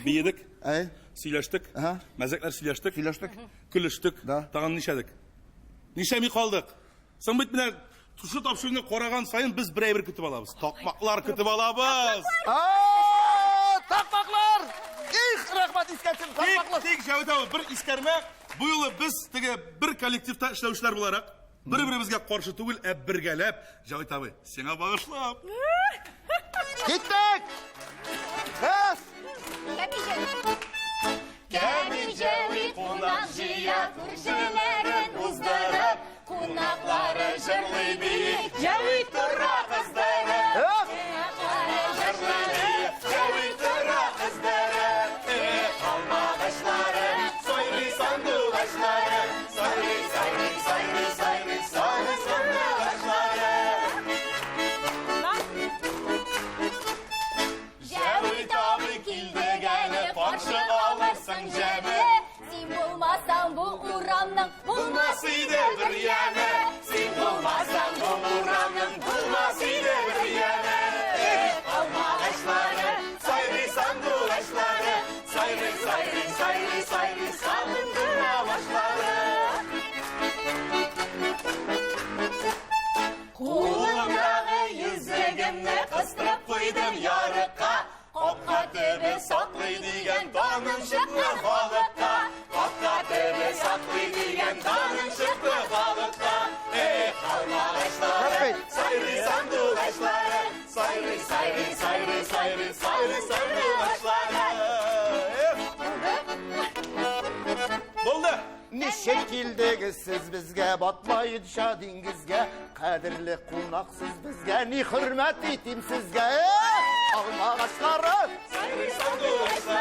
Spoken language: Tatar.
Биедек. Әй. Сөйләштек. Ага. Мәзәкләр сөйләштек. Сөйләштек. Көлештек. Да. Тагын нишләдек? Нишләми калдык? Соң бит менә шушы тапшыруны караган саен без бер әйбер көтеп алабыз. Такмаклар көтеп алабыз. А, Такмаклар! Их, рәхмәт искә төшердең, Тик, такмаклар. тик, Җәвит абый, бер искәрмә. Бу юлы без теге бер коллективта эшләүчеләр буларак, бер-беребезгә каршы түгел, ә бергәләп, Җәвит абый, сиңа багышлап. Киттек! Без! Кәми җәви кунак җыя, күршеләрен уздырып, кунаклары җырлый бии, җәви тора кыздырып. Эп! Кунаклары җырлый бии, җәви тора кыздырып. Эх, алмагачлары, сайрый сандугачлары, сайрый, сайрый, сайрый, сайрый, сайрый сандугачлары. Җәвит абый килдек әле, каршы алырсың җәме. Син булмасаң бу урамның булмас иде бер яме. Син булмасаң бу урамның булмас иде бер яме. Эх, алмагачлары, сайрый сандугачлары, сайрый, сайрый, сайрый, сайрый, сагындыра башлары. Кулымдагы йөзегемне кыстырып куйдым ярыкка. Капка төбе саклый дигән даным чыкты халыкка. Капка төбе саклый дигән даным чыкты халыкка. Эх, алмагачлары, сайрый сандугачлары, сайрый, сайрый, сайрый, сайрый, сайрый сандугачлары. Эх. Булды. Ничек килдегез сез безгә, батмаенча диңгезгә, кадерле кунак сез безгә, ни хөрмәт итим сезгә, эх, алмагачлары! Сайрый сандугачлары.